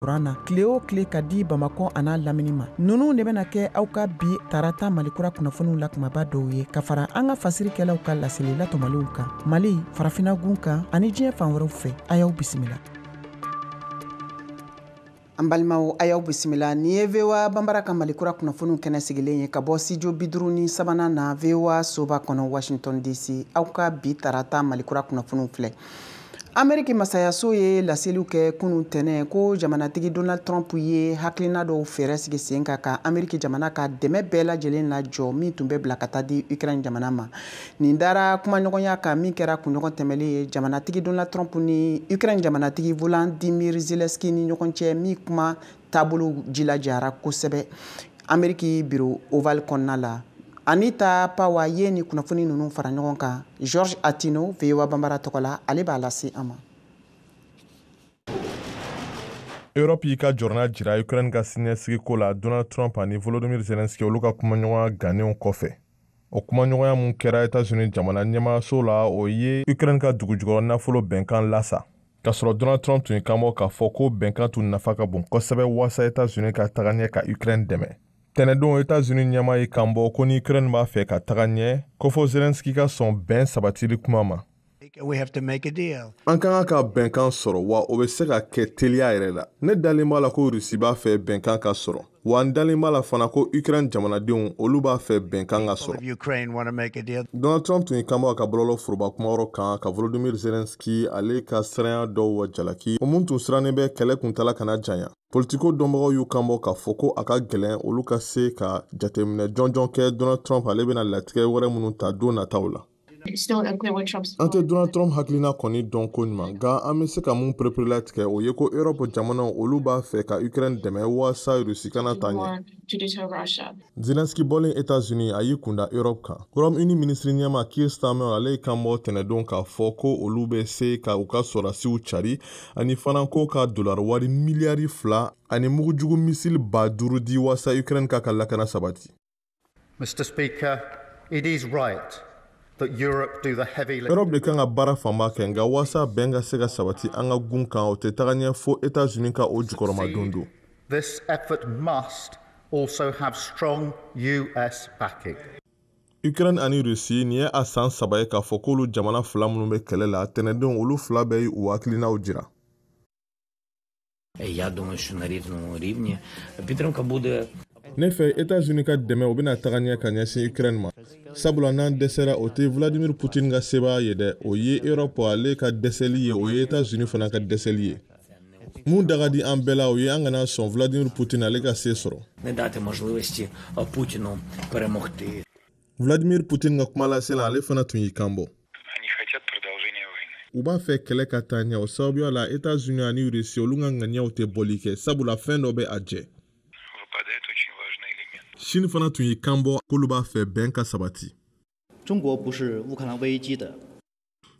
Kuran na tile o tile ka di Bamakɔ an'a lamini ma. Ninnu de bɛna kɛ aw ka bi tarata Malikura kunnafoniw la kumaba dɔw ye, ka fara an ka fasirikɛlaw ka laseli latɔmɔlenw kan Mali, farafinna gun kan ani diɲɛ fan wɛrɛw fɛ. A y'aw bisimila. An balimaw, a y'aw bisimila. Nin ye VOA Banbara ka Malikura kunnafoniw kɛnɛ sigilen ye ka bɔ studio 53nan na VOA soba kɔnɔ Washington DC. Aw ka bi tarata Malikura kunnafoniw filɛ. Ameriki masayaso ye laseliw kɛ kunun tɛnɛ ko jamanatigi Donald Trump ye hakilina dɔw fɛɛrɛ sigi sen kan ka Ameriki jamana ka dɛmɛ bɛɛ lajɛlen lajɔ min tun bɛ bila ka taa di Ukraine jamana ma. Nin dara kumaɲɔgɔnya kan min kɛra kunɲɔgɔn tɛmɛlen ye jamanatigi Donald Trump ni Ukraine jamanatigi Volodymyr Zelensky ni ɲɔgɔn cɛ, min kuma taabolo jilajara kosɛbɛ Ameriki bureau Oval kɔnɔna la. Anita Pawa ye ni kunnafoni ninnu fara ɲɔgɔn kan. George Atino, VOA Banbara tɔgɔ la, ale b'a lase an ma. Europe y'i ka jɔrɔna jira Ukraine ka siniɲɛsigiko la Donald Trump ani Volodymyr Zelensky olu ka kumaɲɔgɔnya gannenw kɔfɛ. O kumaɲɔgɔnya mun kɛra États-Unis jamana ɲɛmaaso la, o ye Ukraine ka dugujukɔrɔ nafolo bɛnkan lasa. K'a sɔrɔ Donald Trump tun ye kanbɔ k'a fɔ ko bɛnkan tun nafa ka bon kosɛbɛ walasa États-Unis ka taga ɲɛ ka Ukraine dɛmɛ. Tɛnɛdon, États-Unis ɲɛmaa ye kan bɔ ko ni Ukraine b'a fɛ ka taga ɲɛ, ko fɔ Zelensky ka sɔn bɛn sabatili kuma ma. We have to make a deal. An ka kan ka bɛnkan sɔrɔ, wa o bɛ se ka kɛ teliya yɛrɛ la. Ne dalen b'a la ko Rusi b'a fɛ bɛnkan ka sɔrɔ, wa n dalen b'a la fana ko Ukraine jamanadenw, olu b'a fɛ bɛnkan ka sɔrɔ. Ukraine want to make a deal. Donald Trump tun ye kanbɔ a ka bɔlɔlɔ foroba kumayɔrɔ kan ka Volodymyr Zelensky ale ka siranya dɔw jalaki, o mun tun sirannen bɛ kɛlɛ kuntala kana janya. Politiko dɔnbagaw y'u kanbɔ k'a fɔ ko a ka gɛlɛn olu ka se ka jateminɛ jɔnjɔn kɛ Donald Trump ale bɛna latigɛ wɛrɛ minnu ta don nataw la. An tɛ Donald Trump hakilina kɔni dɔn ko ɲuman, nka an bɛ se ka mun pereperelatigɛ, o ye ko Europe jamanaw, olu b'a fɛ ka Ukraine dɛmɛ walasa Rusi kana taa ɲɛ. Zelensky bɔlen États-Unis, a y'i kunda Europe kan. Royaume-Uni minisiri ɲɛma Keir Starmer, ale ye kan bɔ tɛnɛdon k'a fɔ ko olu bɛ se ka u ka sɔrɔdasiw cari, ani fana ko ka dolari wari miliyari 2 ani mugujugu missile 5000 di walasa Ukraine k'a ka lakana sabati. Mr. Speaker, it is right that Europe do the heavy lifting. Europe de kan ka baara fanba kɛ, nka walasa bɛn ka se ka sabati an ka gun kan, o tɛ taga ɲɛ fo États-Unis ka o jukɔrɔma don don. This effort must also have strong US backing. Ukraine ani Russie, nin ye a san 3 ye k'a fɔ k'olu jamana fila minnu bɛ kɛlɛ la, tɛnɛdenw olu fila bɛɛ y'u hakilinaw jira. Я думаю, що на рівному рівні підтримка буде. Ne fɛ, États-Unis ka dɛmɛ, o bɛna taga ɲɛ ka ɲɛsin Ukraine ma, sabula n'an dɛsɛra, o tɛ Vladimir Poutine ka sebaaya ye dɛ, o ye Europe ale ka dɛsɛli ye, o ye États-Unis fana ka dɛsɛli ye. Mun da ka di an bɛɛ la, o ye an kana sɔn Vladimir Poutine ale ka se sɔrɔ. Не дати можливості Путіну перемогти. Vladimir Poutine ka kuma lase la, ale fana tun y'i kan bɔ. U b'a fɛ kɛlɛ ka taa ɲɛ, o sababuya la États-Unis ani Russie, olu ka ŋaniyaw tɛ bɔli kɛ, sabula fɛn dɔ bɛ a jɛ. Chine fana tun y'i kan bɔ k'olu b'a fɛ bɛn ka sabati. 中国不是乌克兰危机的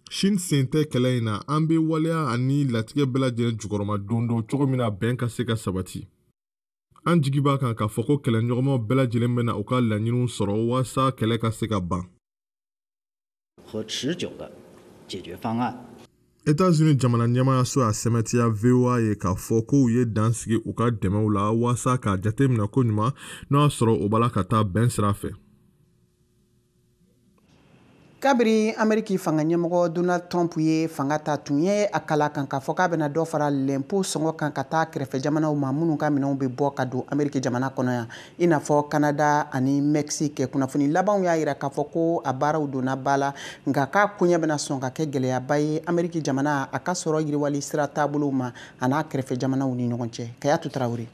Chine sen tɛ kɛlɛ in na. An bɛ waleya ani latigɛ bɛɛ lajɛlen jukɔrɔma don don cogo min na bɛn ka se ka sabati. An jigi b'a kan k'a fɔ ko kɛlɛɲɔgɔnmaw bɛɛ lajɛlen bɛna u ka laɲiniw sɔrɔ walasa kɛlɛ ka se ka ban. 和持久的解决方案。 États-Unis jamana ɲɛmaayaso y'a sɛmɛntiya VOA ye k'a fɔ k'u ye dan sigi u ka dɛmɛw la walasa k'a jateminɛ ko ɲuman n'o y'a sɔrɔ o b'a la ka taa bɛn sira fɛ. Kabiri Ameriki fanga ɲɛmɔgɔ Donald Trump ye fanga ta, tun ye a kala kan k'a fɔ k'a bɛna dɔ fara lɛnpo sɔngɔ kan ka taa kɛrɛfɛ jamanaw ma minnu ka minɛnw bɛ bɔ ka don Ameriki jamana kɔnɔ yan, i n'a fɔ Canada ani Mexique. Kunnafoni labanw y'a yira k'a fɔ ko a baaraw donna ba la, nka k'a koɲɛ bɛna sɔn ka kɛ gɛlɛyaba ye Ameriki jamana a ka sɔrɔ yiriwali sira taabolow ma a n'a kɛrɛfɛ jamanaw ni ɲɔgɔn cɛ. Kayatu Tarawele.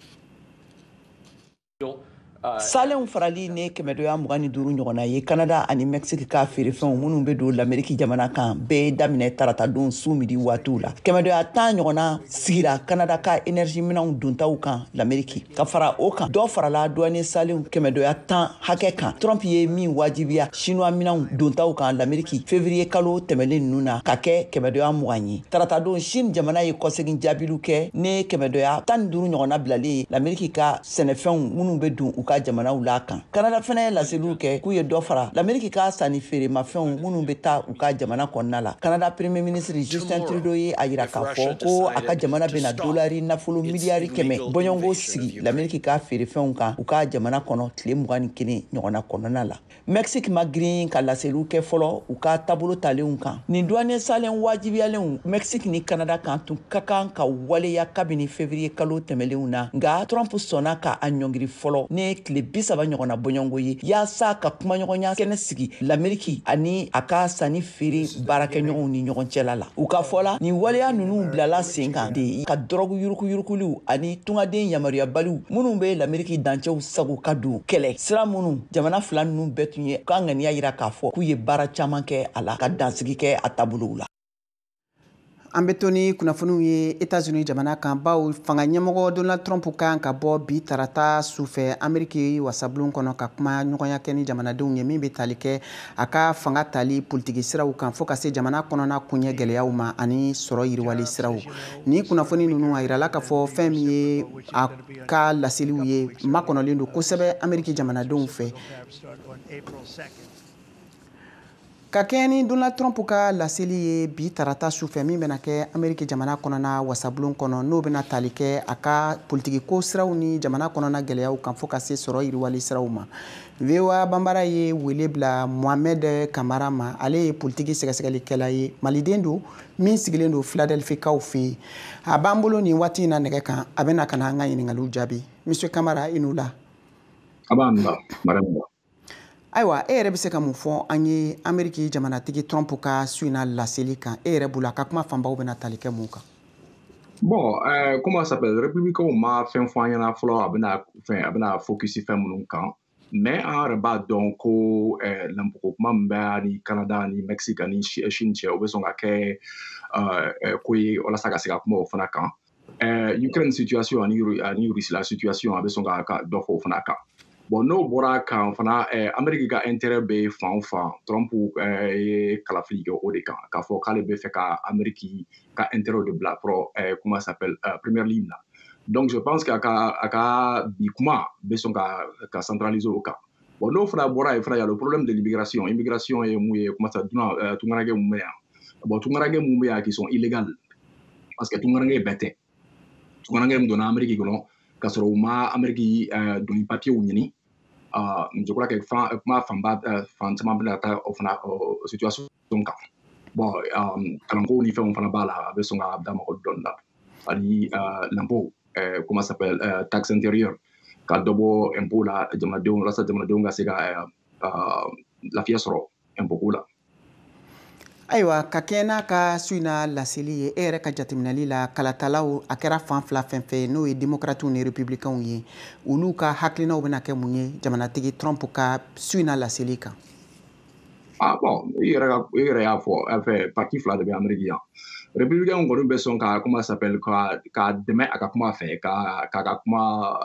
Salenw farali ne kɛmɛdoya 25 ɲɔgɔnna ye Kanada ani Mexique ka feerefɛnw minnu bɛ don Lameriki jamana kan bɛɛ daminɛ taratadon su midi waatiw la. Kɛmɛdoya 10 ɲɔgɔnna sigira Kanada ka énergie minɛnw dontaw kan Lameriki. Ka fara o kan, dɔ farala douane salenw kɛmɛdoya 10 hakɛ kan Trump ye min wajibiya Chinois minɛnw dontaw kan Lameriki février kalo tɛmɛlen ninnu na, ka kɛ kɛmɛdoya 20 ye. Taratadon, Chine jamana ye kɔsegin jaabiliw kɛ ne kɛmɛdoya 15 ɲɔgɔnna bilalen ye Lameriki ka sɛnɛfɛnw minnu bɛ don u ka ka jamanaw la kan. Kanada fana ye laseliw kɛ k'u ye dɔ fara Lameriki ka sanni feeremafɛnw minnu bɛ taa u ka jamana kɔnɔna la. Kanada Premier ministre Justin Trudeau ye a yira k'a fɔ ko a ka jamana bɛna dolari nafolo miliyari 100 bɔɲɔgɔnko sigi Lameriki ka feerefɛnw kan u ka jamana kɔnɔ tile 21 ɲɔgɔnna kɔnɔna la. Mexique ma girin ka laseliw kɛ fɔlɔ u ka taabolo talenw kan. Nin douanier salen wajibiyalenw Mexique ni Canada kan tun ka kan ka waleya kabini février kalo tɛmɛlenw na, nka Trump sɔnna ka a ɲɔngiri fɔlɔ ne tile 30 ɲɔgɔnna bɔɲɔgɔnko ye, yaasa ka kumaɲɔgɔnya kɛnɛ sigi Lameriki ani a ka sanni feere baarakɛɲɔgɔnw ni ɲɔgɔn cɛla la. U ka fɔ la, nin waleya ninnu bilala sen kan de ka dɔrɔgu yurukuyurukuliw ani tungaden yamaruyabaliw minnu bɛ Lameriki dancɛw sago ka don kɛlɛ sira minnu jamana fila ninnu bɛɛ tun ye k'a ŋaniya yira k'a fɔ k'u ye baara caman kɛ a la ka dansigi kɛ a taabolow la. An bɛ to ni kunnafoniw ye Etats-Unis jamana kan, bawo fanga ɲɛmɔgɔ Donald Trump kan ka bɔ bi tarata sufɛ Ameriki wasabulon kɔnɔ ka kuma ɲɔgɔnya kɛ ni jamanadenw ye, min bɛ tali kɛ a ka fanga tali politiki siraw kan fo ka se jamana kɔnɔna koɲɛ gɛlɛyaw ma ani sɔrɔ yiriwali siraw. Ni kunnafoni ninnu, a yirala k'a fɔ fɛn min ye a ka laseliw ye, makɔnɔlen don kosɛbɛ Ameriki jamanadenw fɛ. Ka kɛɲɛ ni Donald Trump ka laseli ye bi tarata sufɛ, min bɛna kɛ Ameriki jamana kɔnɔna wasabulon kɔnɔ, n'o bɛna tali kɛ a ka politiki ko siraw ni jamana kɔnɔna gɛlɛyaw kan fo ka se sɔrɔ yiriwali siraw ma, VOA Banbara ye wele bila Mohamed Kamara ma. Ale ye politiki sɛgɛsɛgɛlikɛla ye, maliden don min sigilen don Philadelphie-kaw fɛ yen. A b'an bolo nin waati in na nɛgɛ kan, a bɛna ka na an ka ɲininkaliw jaabi. Monsieur Kamara, i n'u la. A b'an la, madame. Ayiwa, e yɛrɛ bɛ se ka mun fɔ an ye Ameriki jamanatigi Trump ka su in na laseli kan? E yɛrɛ bolo, a ka kuma fanbaw bɛna tali kɛ mun kan? Bon, comment ça s'appelle, républicains ma fɛn fɔ an ɲɛna fɔlɔ, a bɛna fɛn, a bɛna focus fɛn minnu kan. Mais an yɛrɛ b'a dɔn ko l'impôt ko kuma min bɛ ni Canada ni Mexique ani Chine cɛ, o bɛ sɔn ka kɛ ko ye walasa ka se ka kuma o fana kan. Ukraine situation ani Russie la situation, a bɛ sɔn ka dɔ fɔ o fana kan. Bon, n'o bɔra kan fana, Amérique ka intérêt bɛ fan o fan, Trump ye kalafili kɛ o de kan, k'a fɔ k'ale bɛ fɛ ka Amérique ka intérêt de bila pro, comment ça s'appelle, première ligne na. Donc je pense qu'a ka a ka bi kuma bɛ sɔn ka centraliser o kan. Bon, n'o fana bɔra yen fana, y a le problème de l'immigration. Immigration ye mun ye? Comment ça, dunan, tungaranke mun bɛ yan? Bon, tungaranke mun bɛ yan qui sont illégales, parce que tungaranke bɛɛ tɛ. Tungaranke min donna Amérique kɔnɔ k'a sɔrɔ u ma Amérique doni papier ɲini, je crois que fan kuma fanba, fan caman bɛna taa o fana situation kan. Bon, kalanko ni fɛnw fana b'a la, a bɛ sɔn ka da mɔgɔ dɔɔni la, ani l'impôt, comment ça s'appelle, taxe intérieure, ka dɔ bɔ impôt la jamanadenw, walasa jamanadenw ka se ka lafiya sɔrɔ impôt ko la. Ayiwa, ka kɛ n'a ka su in na laseli ye, e yɛrɛ ka jateminɛli la, kalatalaw a kɛra fan fila fɛn fɛn, n'o ye démocrates ni républicains ye, olu ka hakilinaw bɛna kɛ mun ye jamanatigi Trump ka su in na laseli kan? Ah bon, i yɛrɛ y'a fɔ, fɛ parti fila de bɛ Amérique yan. Républicains kɔni bɛ sɔn ka, comment ça s'appelle, ka dɛmɛ a ka kuma fɛ, ka kuma,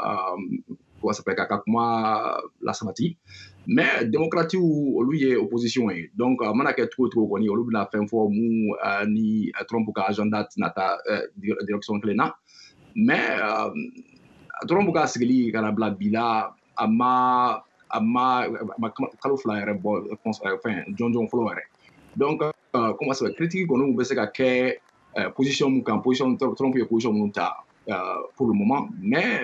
comment ça s'appelle, ka kuma lasabati. Mais démocrates, olu ye opposition ye. Donc a mana kɛ cogo o cogo kɔni, olu bɛna fɛn fɔ mun ni Trump ka agenda tɛna taa direction kelen na. Mais Trump ka sigili ka na bila bi la, a ma kalo 2 yɛrɛ bɔ, fɛn jɔnjɔn fɔlɔ yɛrɛ. Donc comment ça s'appelle, critique kɔni bɛ se ka kɛ position mun kan, position Trump ye position mun ta pour le moment. Mais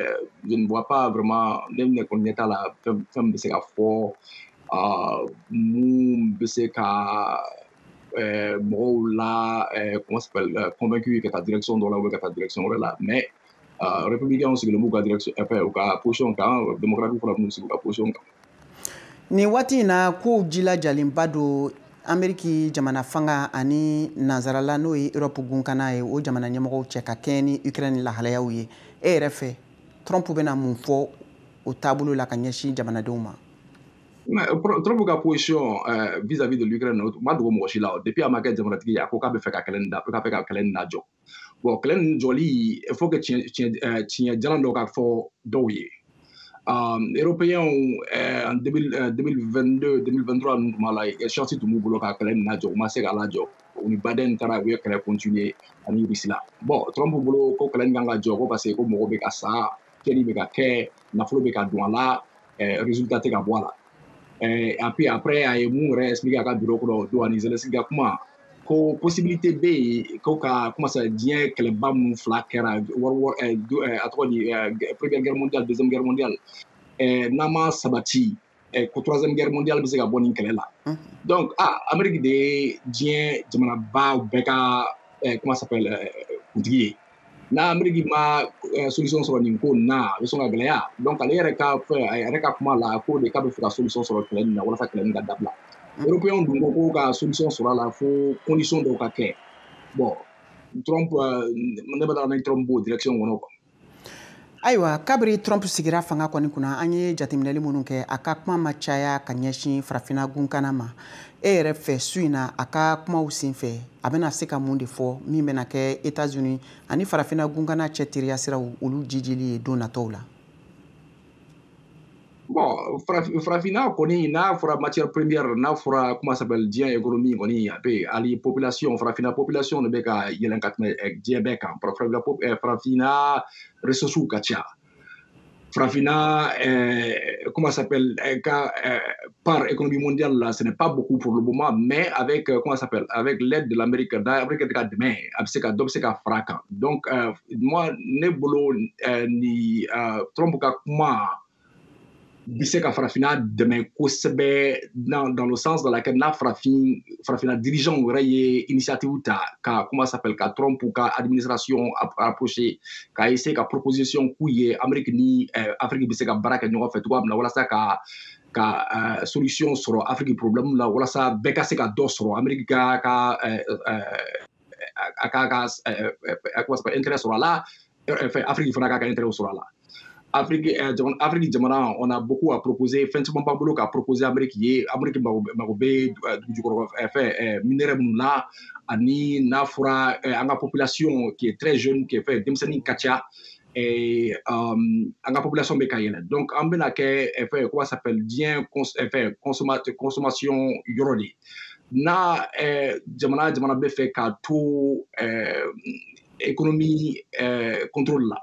je ne vois pas vraiment, ne kɔni ɲɛ t'a la fɛn fɛn bɛ se ka fɔ mun bɛ se ka mɔgɔw la, comment ça s'appelle, convaincu ka taa direction dɔ la ou ka taa direction wɛrɛ la. Mais républicains sigilen b'u ka direction, u ka position kan, démocrates fana b'u sigi u ka position kan. Nin waati in na, kow jilajalenba don Ameriki jamana fanga ani nansarala, n'o ye Europe gunkana ye, o jamana ɲɛmɔgɔw cɛ, ka kɛɲɛ ni Ukraine lahalayaw ye. E yɛrɛ fɛ, Trump bɛna mun fɔ o taabolo la ka ɲɛsin jamanadenw ma? Mais Trump ka position vis-à-vis de l'Ukraine ma dogo mɔgɔ si la. Depuis a ma kɛ jamanatigi ye, a ko k'a bɛ fɛ ka kɛlɛ nin da, k'a fɛ ka kɛlɛ nin lajɔ. Bon, kɛlɛ nin jɔli, il faut que tiɲɛ jalan dɔ ka fɔ dɔw ye. Européens, en 2022, 2023 ninnu tuma la, chance tun b'u bolo ka kɛlɛ nin lajɔ, u ma se k'a lajɔ. U ni Biden taara, u ye kɛlɛ continuer ani Russie la. Bon, Trump bolo ko kɛlɛ nin kan ka jɔ, ko parce que ko mɔgɔw bɛ ka sa, tiɲɛni bɛ ka kɛ, nafolo bɛ ka don a la. résultat tɛ ka bɔ a la. Et puis après a ye mun yɛrɛ expliquer a ka bureau kɔnɔ o don ani Zelensky ka kuma ko possibilité bɛ yen ko ka comment ça diɲɛ kɛlɛba minnu fila kɛra a tɔgɔ di première guerre mondiale, deuxième guerre mondiale, n'an ma sabati ko troisième guerre mondiale bɛ se ka bɔ nin kɛlɛ la. Donc Amérique de ye diɲɛ jamanaba bɛɛ ka comment ça s'appelle kuntigi ye. N'a Amérique ma solution sɔrɔ nin ko nin na, a bɛ sɔn ka gɛlɛya. Donc ale yɛrɛ ka fɛn, a yɛrɛ ka kuma la ko de k'a bɛ fɛ ka solution sɔrɔ kɛlɛ nin na walasa kɛlɛ nin ka dabila. Européens dun ko ko ka solution sɔrɔ a la fo condition dɔw ka kɛ. Bon, Trump, ne bɛ taa ni Trump b'o direction kɔnɔ quoi. Ayiwa, kabiri Trump sigira fanga kɔni kunna, an ye jateminɛli minnu kɛ, a ka kuma ma caya ka ɲɛsin farafinna gunkana ma. E yɛrɛ fɛ, su in na, a ka kumaw senfɛ, a bɛna se ka mun de fɔ min bɛna kɛ États-Unis ani farafinna gunkana cɛ teriya siraw olu jijili ye don nataw la? Bon, farafinna kɔni, n'a fɔra matière première, n'a fɔra comment s'appelle diɲɛ économie kɔni, a bɛ hali population, farafinna population de bɛ ka yɛlɛn ka tɛmɛ diɲɛ bɛɛ kan. Farafinna ressources ka ca. Farafinna, comment s'appelle, ka part économie mondiale là, ce n'est pas beaucoup pour le moment, mais avec comment s'appelle, avec l'aide de l'Amérique, l'Amérique ka dɛmɛ, a bɛ se ka dɔ bɛ se ka fara a kan. Donc moi, ne bolo, ni Trump ka kuma bɛ se ka farafinna dɛmɛ kosɛbɛ dans le sens dans laquelle n'a farafinna dirigeant yɛrɛ ye initiative ta ka comment s'appelle ka Trump ka administration approcher, ka essayer ka proposition k'u ye, Amérique ni Afrique bɛ se ka baara kɛ ɲɔgɔn fɛ cogoya min na walasa ka solution sɔrɔ Afrique problème la, walasa bɛɛ ka se ka dɔ sɔrɔ, Amérique ka a ka comment s'appelle intérêt sɔrɔ a la, Afrique fana k'a ka intérêt sɔrɔ a la. Afrique jamana, on a beaucoup à proposer, fɛn caman b'an bolo ka proposer Amérique ye. Amérique mago bɛ dugujukɔrɔ fɛn minerai minnu na, ani n'a fɔra an ka population qui est très jeune, qui est fɛn denmisɛnnin ka ca, an ka population bɛ ka yɛlɛ. Donc an bɛna kɛ fɛn comment s'appelle diɲɛ fɛn consommation yɔrɔ de n'a jamana bɛ fɛ ka to économie contrôle la,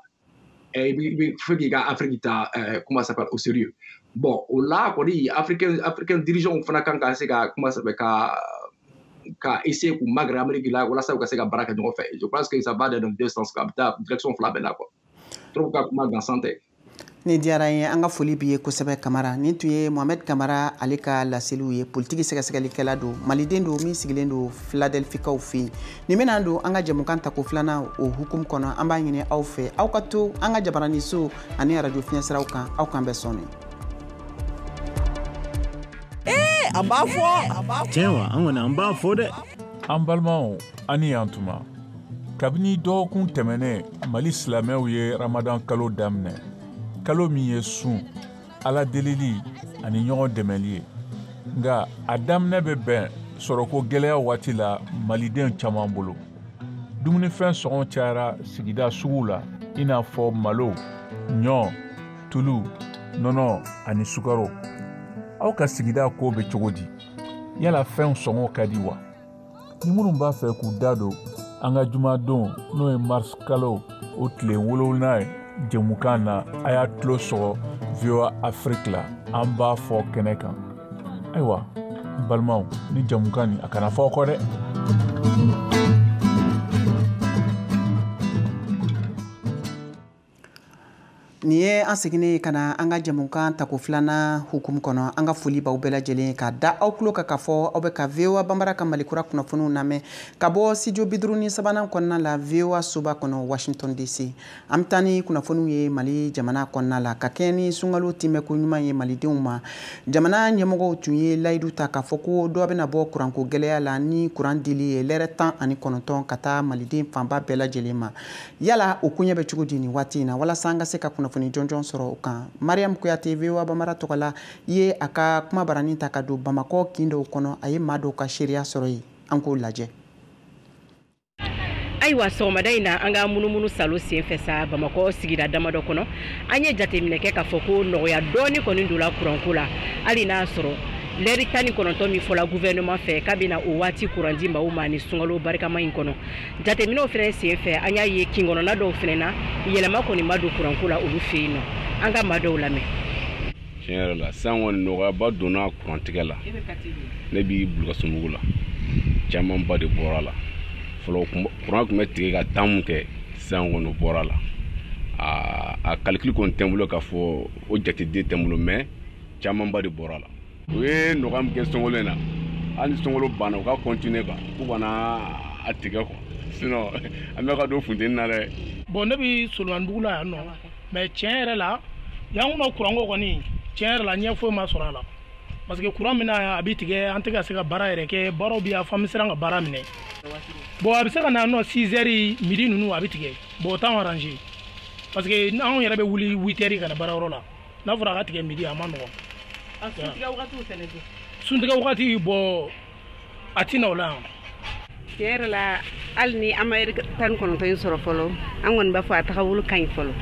il faut qu'il y ait Afrique ta comment ça s'appelle au sérieux. Bon, o la kɔni, africain dirigeant fana kan ka se ka comment ça s'appelle ka essayer k'u magɛrɛ Amérique la walasa u ka se ka baara kɛ ɲɔgɔn fɛ. Je pense que ça va dans les deux sens, ka taa direction fila bɛɛ la quoi. Trump ka kuma gansan tɛ. Ni diyara n ye, an ka foli b'i ye kosɛbɛ, Kamara. Nin tun ye Mohamed Kamara ale ka laseliw ye. Politiki sɛgɛsɛgɛlikɛla don, maliden don min sigilen don Philadelphikaw fɛ yen. Nin bɛna don an ka jɛmukan tako filanan o hukumu kɔnɔ. An b'a ɲini aw fɛ, aw ka to an ka jabaraniso ani arajo fiɲɛsiraw kan. Aw kan bɛ sɔnni. Ee, a b'a fɔ tiɲɛ wa, an kɔni an b'a fɔ dɛ. An balimaw, an ni yan tuma. Kabini dɔgɔkun tɛmɛnen, Mali silamɛw ye Ramadan kalo daminɛ, kalo min ye sun, ala delili ani ɲɔgɔn dɛmɛli ye. Nka a daminɛ bɛ bɛn sɔrɔko gɛlɛya waati la maliden caman bolo. Dumunifɛn sɔngɔ cayara sigida suguw la, i n'a fɔ malo, ɲɔ, tulu, nɔnɔ ani sukaro. Aw ka sigida ko bɛ cogo di? Yala fɛnw sɔngɔ ka di wa? Ni minnu b'a fɛ k'u da don an ka jumadon, n'o ye mars kalo o tile 7 ye, jɛmukan na, a y'a tulo sɔgɔ VOA Afrique la, an b'a fɔ kɛnɛ kan. Ayiwa, n balimaw, ni jɛmukan nin, a kana fɔ aw kɔ dɛ. Nin ye an seginnen ka na an ka jɛmukan tako filanan hukumu kɔnɔ. An ka foli b'aw bɛɛ lajɛlen ka da aw tulo kan k'a fɔ aw bɛ ka VOA Banbara ka Malikura kunnafoniw lamɛn ka bɔ studio 53nan kɔnɔna la, VOA soba kɔnɔ, Washington DC. An bɛ taa ni kunnafoniw ye Mali jamana kɔnɔna la. Ka kɛɲɛ ni sunkalo timɛko ɲuman ye malidenw ma, jamana ɲɛmɔgɔw tun ye layidu ta k'a fɔ ko dɔ bɛna bɔ kuranko gɛlɛya la ni kuran dili ye lɛrɛ 19 ka taa maliden fanba bɛɛ lajɛlen ma. Yala o koɲɛ bɛ cogo di nin waati in na? Walasa an ka se ka kunnafoni jɔnjɔn sɔrɔ o kan, Mariam Kuyate, VOA Bamara tɔgɔ la, ye a ka kuma baranin ta ka don Bamakɔ kin dɔw kɔnɔ. A ye maa dɔw ka seereya sɔrɔ yen, an k'o lajɛ. Ayiwa, sɔgɔmada in na, an ka munumunu salo sen fɛ sa Bamakɔ sigida damadɔ kɔnɔ, an ye jateminɛ kɛ k'a fɔ ko nɔgɔya dɔɔni kɔni donna kuranko la, hali n'a sɔrɔ lɛri 19 min fɔla gouvernement fɛ k'a bɛna o waati kuran di maaw ma ni sunkalo barikama in kɔnɔ. Jateminɛw fɛnɛ sen fɛ, an y'a ye kin kɔnɔna dɔw fɛnɛ na, yɛlɛma kɔni ma don kuranko la olu fɛ yen nɔ. An ka maa dɔw lamɛn. Tiɲɛ yɛrɛ la, sisan kɔni nɔgɔyaba donna kurantigɛ la. Ne b'i Bulukasumugu la, camanba de bɔra a la. Fɔlɔ kuran tun bɛ tigɛ ka temps mun kɛ, sisan kɔni o bɔra a la. A calcul kɔni tɛ n bolo k'a fɔ o jateden tɛ n bolo, mais camanba de bɔra a la. U ye nɔgɔya min kɛ sunkalo in na, hali ni sunkalo banna, u ka continuer quoi, k'u kana a tigɛ quoi, sinon an bɛ ka don funteni na dɛ. Bon, ne bɛ Solomanibugu la yan nɔ, mais tiɲɛ yɛrɛ la, yan kɔnɔ kuranko kɔni, tiɲɛ yɛrɛ la, ɲɛ foyi ma sɔrɔ a la, parce que kuran min na a bɛ tigɛ, an tɛ ka se ka baara yɛrɛ kɛ. Baaraw bɛ yan fo an bɛ siran ka baara minɛ. Bon, a bɛ se ka na nɔ 6 heures, midi ninnu a bɛ tigɛ. Bon, o t'anw arranger, parce que anw yɛrɛ bɛ wuli 8 heures ka na baarayɔrɔ la. N'a fɔra a ka tigɛ midi, a ma nɔgɔn. A suntigɛ wagatiw fɛnɛ dun? Suntigɛ wagati, bon, a ti na o la yan. Tiɲɛ yɛrɛ la, hali ni an ma heure 19 in sɔrɔ fɔlɔ, an kɔni b'a fɔ a tagabolo ka ɲi fɔlɔ.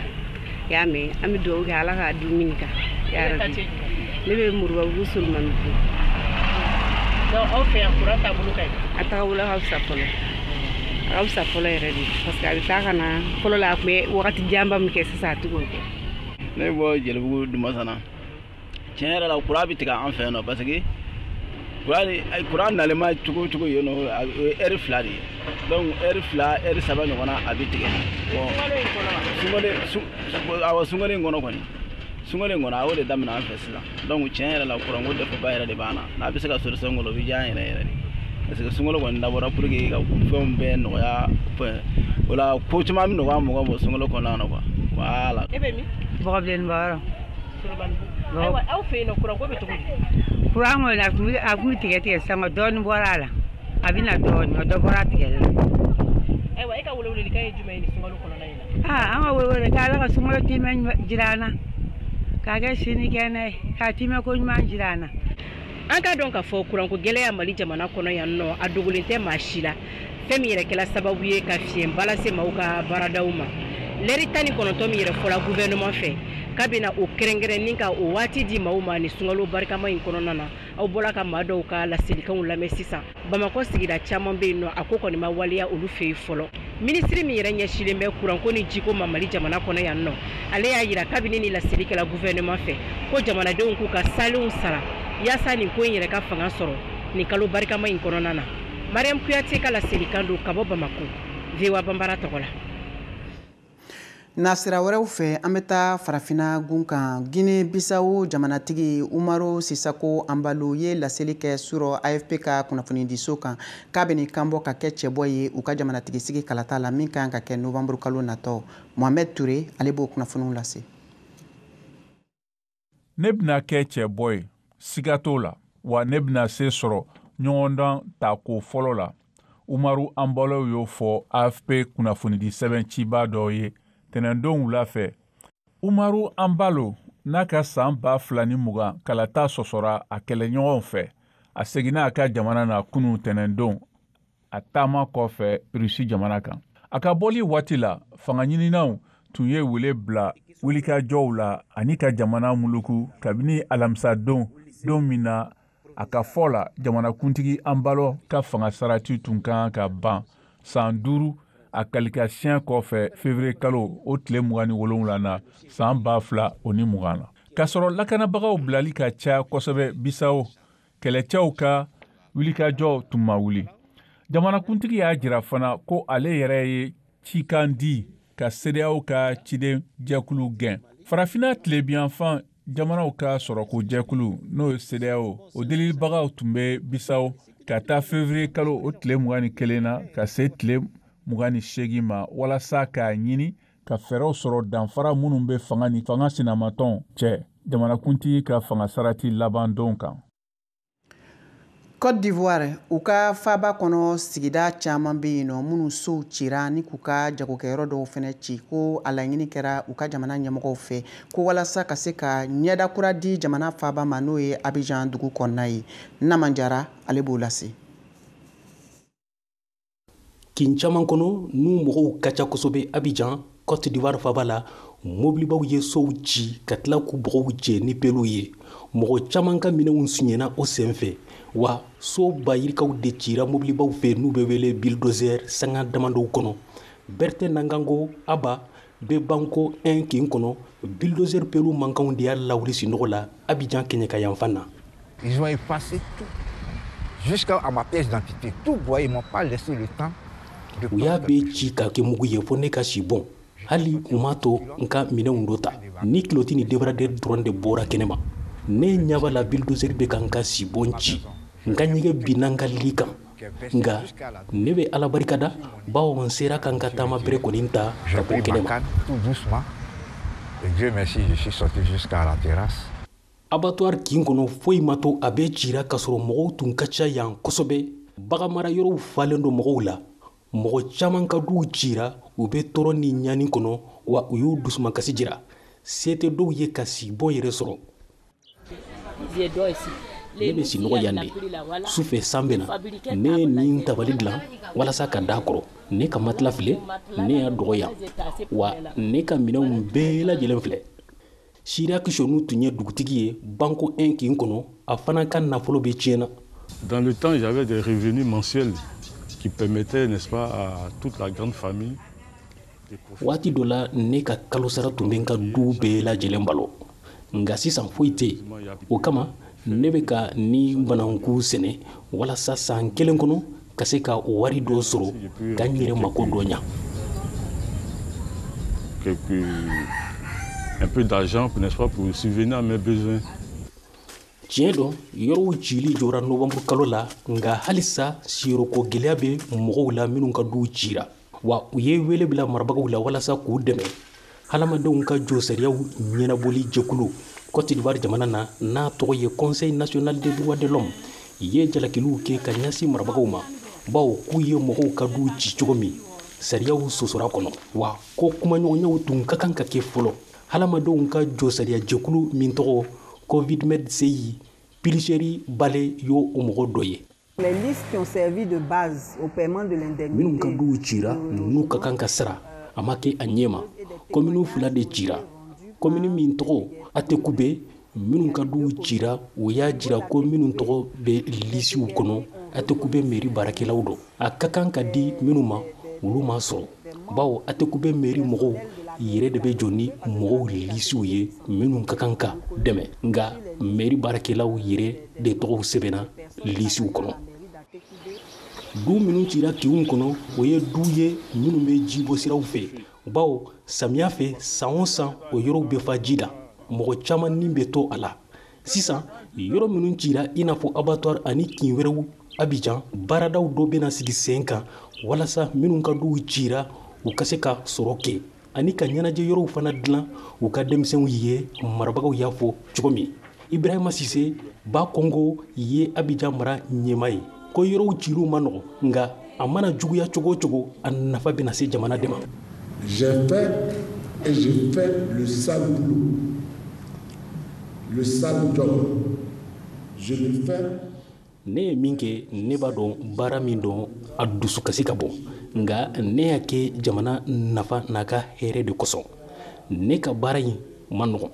I y'a mɛn, an bɛ dugawu kɛ Ala k'a dumuni kan. Ne bɛ Murubabugu Solomanibugu. Donc aw fɛ yan, kuran taabolo ka ɲi? A tagabolo ka fisa fɔlɔ, a ka fisa fɔlɔ yɛrɛ de, parce que a bɛ taa ka na. Fɔlɔ la, a tun bɛ wagati janba min kɛ, sisan a tɛ k'o kɛ. Ne bɛ bɔ Jelibugu Dumasana. Tiɲɛ yɛrɛ la, kuran bɛ tigɛ an fɛ yan nɔ, parce que kuran nalema cogo o cogo yen nɔ, o ye heure 2 de ye. Donc heure 2, heure 3 ɲɔgɔnna, a bɛ tigɛ. Bon, sunkalo, awɔ, sunkalo in kɔnɔ kɔni, sunkalo in kɔnɔ, a y'o de daminɛ an fɛ sisan. Donc tiɲɛ yɛrɛ la, kuranko dɛsɛba yɛrɛ de b'an na. N'a bɛ se ka solution k'o la, o bɛ diya an yɛrɛ yɛrɛ de, parce que sunkalo kɔni dabɔra pour que ka fɛnw bɛɛ nɔgɔya. O la, ko caman bɛ nɔgɔya mɔgɔ ma sunkalo kɔnɔna na quoi, voilà. E bɛ min? Bɔgɔbilenni. Ayiwa, aw fɛ yen nɔ, kuranko bɛ cogo di? Kuran kɔni, a tun bɛ tigɛ tigɛ sisan, dɔɔnin bɔra a la, a bɛ na dɔɔnin, dɔ bɔra a tigɛli la. Ayiwa, e ka welewelekan ye jumɛn ye nin sunkalo kɔnɔna in na? Aa, an ka welewelekan, Ala ka sunkalo timɛ jira an na, k'a kɛ sini kɛnɛ ye, k'a timɛ ko ɲuman jira an na. An k'a dɔn k'a fɔ kuranko gɛlɛya Mali jamana kɔnɔ yan nɔ, a dogolen tɛ maa si la. Fɛn min yɛrɛ kɛla sababu ye ka fiɲɛba lase maaw ka baaradaw ma, lɛri 19 min yɛrɛ fɔla gouvernement fɛ k'a bɛna o kɛrɛnkɛrɛn ka o waati di maaw ma nin sunkalo barikama in kɔnɔna na, aw bɔra ka maa dɔw ka laselikanw lamɛn sisan. Bamakɔ sigida caman bɛ yen nɔ, a ko kɔni ma waleya olu fɛ yen fɔlɔ. Minisiri min yɛrɛ ɲɛsinnen bɛ kuranko ni jiko ma Mali jamana kɔnɔ yan nɔ, ale y'a yira kabini ni laseli kɛla gouvernement fɛ ko jamanadenw k'u ka salenw sara yaasa nin ko in yɛrɛ ka fanga sɔrɔ nin kalo barikama in kɔnɔna na. Mariam Kuyate ka laselikan don ka bɔ Bamako, VOA Banbara tɔgɔ la. Nasira wɛrɛw fɛ, an bɛ taa farafinna gun kan. Guinée Bissau jamanatigi Umaro Sisako Embalo ye laseli kɛ surɔ AFP ka kunnafonidiso kan k'a bɛ nin kanbɔ ka kɛ cɛbɔ ye u ka jamanatigi sigi kalata la min kan ka kɛ novembre kalo natɔ. Mohamed Touré, ale b'o kunnafoniw lase. Ne bɛna kɛ cɛbɔ ye, siga t'o la, wa ne bɛna se sɔrɔ ɲɔgɔndan tako fɔlɔ la. Umaru Embalo y'o fɔ AFP kunnafonidi sɛbɛn ciba dɔ ye tɛnɛndon wula fɛ. Umaru Embalo n'a ka san 2020 kalata sɔsɔra a kɛlɛɲɔgɔnw fɛ, a seginna a ka jamana na kunun tɛnɛndon a taama kɔfɛ Rusi jamana kan. A ka bɔli waati la, fanga ɲininaw tun ye wele bila wulikajɔw la ani ka jamana muluku kabini alamisadon, don min na a ka fɔ la jamanakuntigi Embalo ka fanga sarati tun kan ka ban san 5 a kalikasiyɛn kɔfɛ février kalo o tile 27 na san 2020 na. K'a sɔrɔ lakanabagaw bilali ka ca kosɛbɛ Bissau, kɛlɛcɛw ka wulikajɔ tun ma wuli. Jamanakuntigi y'a jira fana ko ale yɛrɛ ye cikan di ka CEDEAO ka ciden jɛkulu gɛn. Farafinna tilebinyanfan jamanaw ka sɔrɔko jɛkulu, n'o ye CEDEAO, o delilibagaw tun bɛ Bissau ka taa février kalo o tile 21 na ka se tile 28 ma, walasa k'a ɲini ka fɛɛrɛw sɔrɔ danfara minnu bɛ fanga ni fanga sinamatɔnw cɛ jamanakuntigi ka fanga sarati laban don kan. Côte d'Ivoire, u ka faaba kɔnɔ, sigida caman bɛ yen nɔ minnu sow cira ni k'u ka jagokɛyɔrɔ dɔw fɛnɛ ci, ko a laɲini kɛra u ka jamana ɲɛmɔgɔw fɛ ko walasa ka se ka ɲɛda kura di jamana faaba ma, n'o ye Abidjan dugu kɔnɔna ye. Naman Jara, ale b'o lase. Kin caman kɔnɔ n'u mɔgɔw ka ca kosɛbɛ Abidjan, Côte d'Ivoire faaba la, mobilibaw ye sow ci ka tila k'u bɔgɔw jɛ ni peluw ye. Mɔgɔ caman ka minɛnw suɲɛna o senfɛ, wa so ba yirikaw de cira mobilibaw fɛ n'u bɛ wele bulldozer sanga damadɔw kɔnɔ. Bertin Nangango Aba, bɛ Banco 1 kin kɔnɔ, bulldozer pelu mankanw de y'a lawuli sunɔgɔ la Abidjan kɛɲɛka yanfan na. Ils ont effacé tout, jusqu'à ma pièce d'identité. Tout broyé, ils m'ont pas laissé le temps. U y'a bɛɛ ci k'a kɛ mugu ye fo ne ka si bɔn. Hali u m'a to n ka minɛnw dɔ ta. Ni kiloti ni débardeur dɔrɔn de bɔra kɛnɛma. Ne ɲɛ b'a la bulldozer bɛ ka n ka sibɔn ci. N ka ɲɛgɛn binna n ka li kan. Nka ne bɛ Ala barika da, bawo n sera ka n ka taama bere kɔni ta ka bɔ kɛnɛma. Tout doucement. Et Dieu merci, je suis sorti jusqu'à la terrasse. Abattoir kin kɔnɔ, foyi ma to, a bɛɛ cira k'a sɔrɔ mɔgɔw tun ka ca yan kosɛbɛ. Baganmara yɔrɔw falen don mɔgɔw la. Mɔgɔ caman ka duw cira, u bɛ tɔɔrɔ ni ɲani kɔnɔ, wa u y'u dusumakasi jira. Se tɛ dɔw ye ka sibɔ yɛrɛ sɔrɔ. Ne bɛ sinɔgɔ yan de. Sufɛ, san bɛ na, ne ye nin tabali dilan walasa ka da kɔrɔ. Ne ka matelas filɛ, ne y'a dɔgɔ yan, wa ne ka minɛnw bɛɛ lajɛlen filɛ. Sira Kisonu tun ye dugutigi ye Banco 1 kin kɔnɔ, a fana ka nafolo bɛ tiɲɛna. Dans le temps, j'avais des revenus mensuels qui permettaient, n'est-ce pas, à toute la grande famille. Waati dɔ la, ne ka kalosara tun bɛ n ka du bɛɛ lajɛlen balo, nka sisan foyi tɛ yen. O kama, ne bɛ ka ni bananku sɛnɛ walasa san kelen kɔnɔ ka se ka o wari dɔ sɔrɔ ka n yɛrɛ mako dɔ ɲa. Un peu d'argent, n'est-ce pas, pour subvenir à mes besoins. Tiɲɛ dɔn, yɔrɔw cili jɔra novanburu kalo la, nka halisa siyɔrɔko gɛlɛya bɛ mɔgɔw la minnu ka duw cira, wa u ye wele bila marabagaw la walasa k'u dɛmɛ. Hadamadenw ka josariyaw ɲɛnabɔli jɛkulu Côte d'Ivoire jamana na, n'a tɔgɔ ye Conseil national des droits de l'homme, ye jalakiliw kɛ ka ɲɛsin marabagaw ma, bawo k'u ye mɔgɔw ka duw ci cogo min, sariyaw sɔsɔra kɔnɔ, wa ko kumaɲɔgɔnyaw tun ka kan ka kɛ fɔlɔ. Hadamadenw ka josariya jɛkulu min tɔgɔ Covidmed CI, Piliceri Bale y'o o mɔgɔ dɔ ye. Les listes qui ont servi de base au paiement de l'indemnité. Minnu ka duw cira, n'u ka kan ka sara, a ma kɛ a ɲɛ ma. Komini fila de cira. Komini min tɔgɔ Attécoubé, minnu ka duw cira, o y'a jira ko minnu tɔgɔ bɛ lisiw kɔnɔ, Attécoubé mairie baarakɛlaw don. A ka kan ka di minnu ma, olu ma sɔrɔ, bawo Attécoubé mairie mɔgɔw yɛrɛ de bɛ jɔ ni mɔgɔw lisiw ye minnu ka kan ka dɛmɛ, nka mairie baarakɛlaw yɛrɛ de tɔgɔw sɛbɛnna lisiw kɔnɔ. Du minnu cira kinw kɔnɔ, o ye du ye minnu bɛ jibɔ siraw fɛ, bawo samiya fɛ, san o san, o yɔrɔw bɛ fa ji la, mɔgɔ caman ni bɛ to a la. Sisan, yɔrɔ minnu cira, i n'a fɔ abattoir ani kin wɛrɛw Abidjan, baaradaw dɔ bɛna sigi sen kan walasa minnu ka duw cira, u ka se ka sɔrɔ kɛ ani ka ɲɛnajɛ yɔrɔw fana dilan u ka denmisɛnw ye, marabagaw y'a fɔ cogo min. Ibrahima Sise Ba Kongo ye Abidjan mara ɲɛmaa ye, ko yɔrɔw ciliw ma nɔgɔ, nka a mana juguya cogo o cogo, a nafa bɛna se jamana de ma. J'ai fait et je fais le sale boulot, le sale job. Je le fais. Ne ye min kɛ, ne b'a dɔn baara min dɔn, a dusukasi ka bon, nka ne y'a kɛ jamana nafa n'a ka hɛrɛ de kosɔn. Ne ka baara in ma nɔgɔn,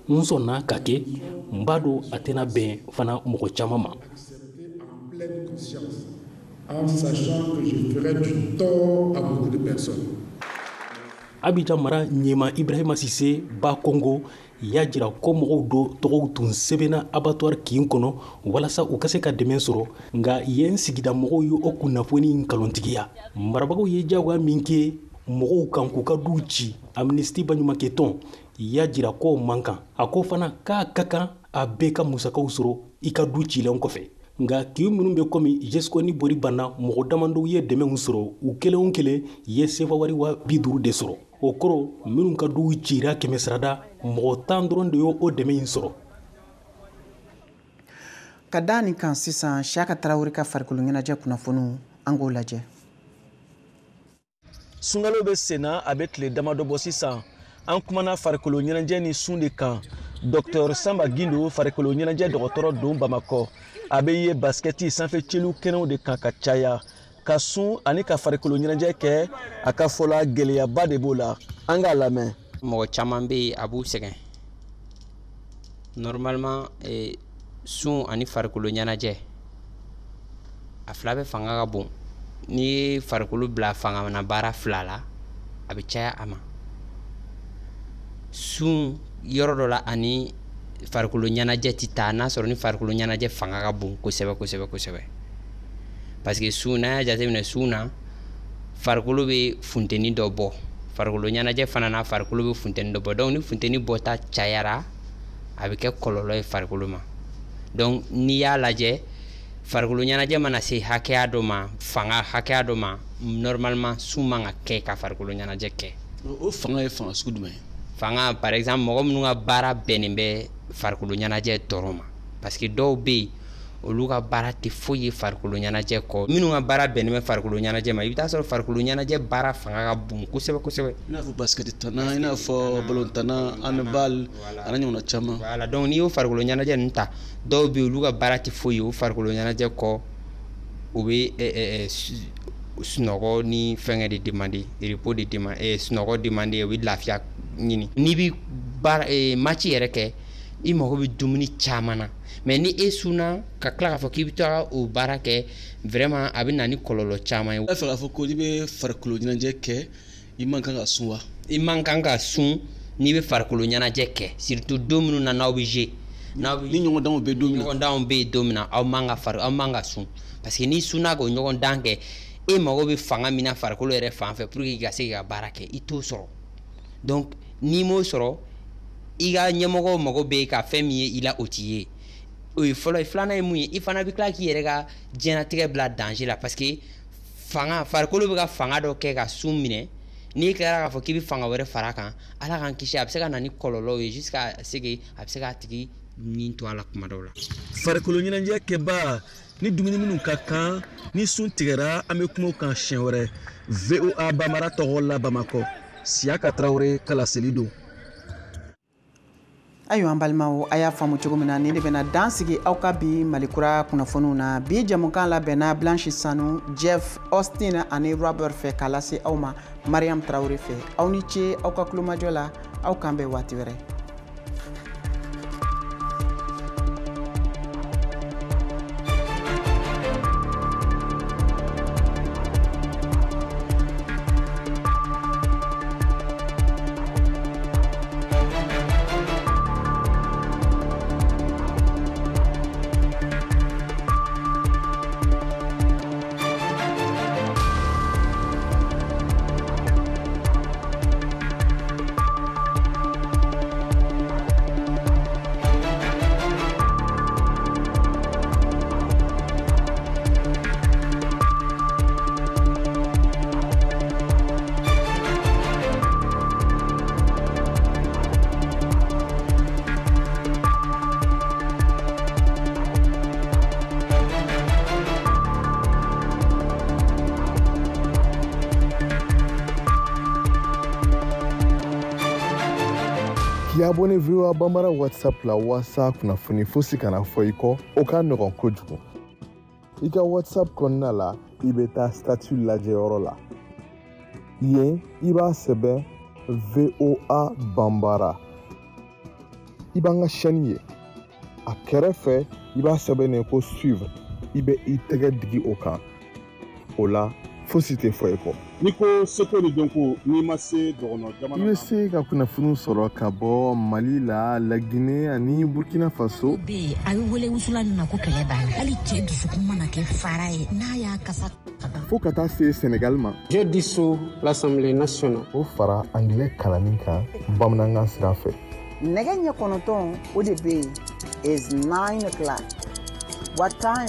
n sɔnna ka kɛ, n b'a dɔn a tɛna bɛn fana mɔgɔ caman ma. Pleine conscience, en sachant que je ferai du tort à beaucoup de personnes. Abidjan mara ɲɛma Ibrahima Sise Ba Kongo y'a jira ko mɔgɔw dɔ tɔgɔw tun sɛbɛnna abattoir kin kɔnɔ walasa u ka se ka dɛmɛ sɔrɔ, nka yen sigida mɔgɔw ye o kunnafoni nkalontigiya. Marabagaw ye jagoya min kɛ mɔgɔw kan k'u ka duw ci, Amnesty baɲumankɛ tɔn y'a jira k'o man kan. A ko fana k'a ka kan a bɛɛ ka musakaw sɔrɔ i ka du cilen kɔfɛ. Nka kin minnu bɛ komi Jesco ni Bori banna, mɔgɔ damadɔw ye dɛmɛw sɔrɔ, u kelen o kelen ye sefa wari 50 000 de sɔrɔ. O kɔrɔ, minnu ka duw cira, 100 sarada mɔgɔ 10 dɔrɔn de y'o dɛmɛ in sɔrɔ. Ka da nin kan sisan, Siyaka Tarawele ka farikolo ɲɛnajɛ kunnafoniw, an k'o lajɛ. Sunkalo bɛ senna, a bɛ tile damadɔ bɔ sisan. An kumana farikolo ɲɛnajɛ ni sun de kan. Dr Samba Gindo, farikolo ɲɛnajɛ dɔgɔtɔrɔ don Bamakɔ, a bɛ ye basikɛti sanfɛ celu kɛnɛw de kan ka caya. Ka sun ani ka farikolo ɲɛnajɛ kɛ, a ka fɔ la, gɛlɛyaba de b'o la. An k'a lamɛn. Mɔgɔ caman bɛ yen, a b'u sɛgɛn. Normalement, sun ani farikolo ɲɛnajɛ, a fila bɛɛ fanga ka bon. N'i ye farikolo bila fanga baara fila la, a bɛ caya a ma. Sun yɔrɔ dɔ la ani farikolo ɲɛnajɛ tɛ taa, n'a sɔrɔ ni farikolo ɲɛnajɛ fanga ka bon kosɛbɛ kosɛbɛ kosɛbɛ. Parce que sun, n'an y'a jateminɛ sun na, farikolo bɛ funteni dɔ bɔ. Farikolo ɲɛnajɛ fana na, farikolo bɛ funteni dɔ bɔ. Donc ni funteni bɔta cayara, a bɛ kɛ kɔlɔlɔ ye farikolo ma. Donc n'i y'a lajɛ, farikolo ɲɛnajɛ mana se hakɛya dɔ ma, fanga hakɛya dɔ ma, normalement sun man ka kɛ ka farikolo ɲɛnajɛ kɛ. O fanga ye fanga sugu jumɛn ye? Fanga, par exemple, mɔgɔ minnu ka baara bɛnnen bɛ farikolo ɲɛnajɛ dɔrɔn ma, parce que dɔw bɛ yen, olu ka baara tɛ foyi ye farikolo ɲɛnajɛ kɔ. Minnu ka baara bɛnnen bɛ farikolo ɲɛnajɛ ma, i bɛ taa sɔrɔ farikolo ɲɛnajɛ baara fanga ka bon kosɛbɛ kosɛbɛ. I n'a fɔ basket tanna, i n'a fɔ balontanna, handball, a n'a ɲɔgɔnna caman. Voilà, donc n'i y'o farikolo ɲɛnajɛ ninnu ta, dɔw bɛ yen, olu ka baara tɛ foyi ye o farikolo ɲɛnajɛ kɔ. U bɛ sunɔgɔ ni fɛnkɛ de demander, repos de demander, sunɔgɔ demander, u bɛ lafiya ɲini. N'i bɛ baara match yɛrɛ kɛ, i mago bɛ dumuni caman na. Mais ni e sunna ka tila k'a fɔ k'i bɛ taa o baara kɛ, vraiment a bɛ na ni kɔlɔlɔ caman ye. I b'a fɛ k'a fɔ ko n'i bɛ farikolo ɲɛnajɛ kɛ, i man kan ka sun wa? I man kan ka sun n'i bɛ farikolo ɲɛnajɛ kɛ, surtout don minnu na n'aw bɛ jouer. Ni ɲɔgɔndanw bɛ don min na. Ɲɔgɔndanw bɛ yen don min na, aw man ka sun. Parce que n'i sunna k'o ɲɔgɔndan kɛ, e mago bɛ fanga min na farikolo yɛrɛ fan fɛ pour que i ka se k'i ka baara kɛ, i t'o sɔrɔ. Donc n'i m'o sɔrɔ, i ka ɲɛmɔgɔw mago bɛ ka fɛn min ye i la, o t'i ye. O ye fɔlɔ ye. Filanan ye mun ye, i fana bɛ tila k'i yɛrɛ ka diɲɛlatigɛ bila danger la, parce que fanga, farikolo bɛ ka fanga dɔ kɛ ka sun minɛ. N'i tilara k'a fɔ k'i bɛ fanga wɛrɛ fara a kan, Ala k'an kisi, a bɛ se ka na ni kɔlɔlɔw ye jusqu'à ce que a bɛ se k'a tigi nin to a la kuma dɔw la. Farikolo ɲɛnajɛ kɛbaa ni dumuni minnu ka kan ni sun tigɛra, an bɛ kuma o kan siɲɛ wɛrɛ. VOA Bambara tɔgɔ la Bamakɔ, Siyaka Tarawele ka laseli don. Ayiwa an balimaw, a y'a faamu cogo min na, nin de bɛna dan sigi aw ka bi Malikura kunnafoniw na. Bi jamukan labɛnna Blanche Sanu, Jeff Austin ani Robert fɛ k'a lase aw ma Mariam Traoré fɛ. Aw ni ce aw ka kulomajɔ la, aw k'an bɛn waati wɛrɛ. K'i abonné VOA Bambara WhatsApp la walasa kunnafoni fosi kana fɔ i kɔ, o ka nɔgɔn kojugu. I ka WhatsApp kɔnɔna la, i bɛ taa statut lajɛyɔrɔ la. Yen, i b'a sɛbɛn VOA Bambara. I b'an ka chaîne ye. A kɛrɛfɛ, i b'a sɛbɛn ko suivre. I bɛ i tɛgɛ digi o kan. O la, fosi tɛ fɔ i kɔ. N'i ko seko ni dɔnko, n'i ma se dɔgɔnɔ jamana I bɛ se ka kunnafoniw sɔrɔ ka bɔ Mali la, Laginɛ ani Burkina Faso. Bɛ yen, a bɛ wele wusula min ma ko kɛlɛ b'a la. Hali cɛ dusukun mana kɛ fara ye, n'a y'a kasa ka ban. Fo ka taa se Senegal ma. Je dissous l'Assemblée nationale. O fara angilɛ kalanni kan bamanankan sira fɛ. Nɛgɛ ɲɛ 9 o de bɛ yen is 9 o'clock. What time?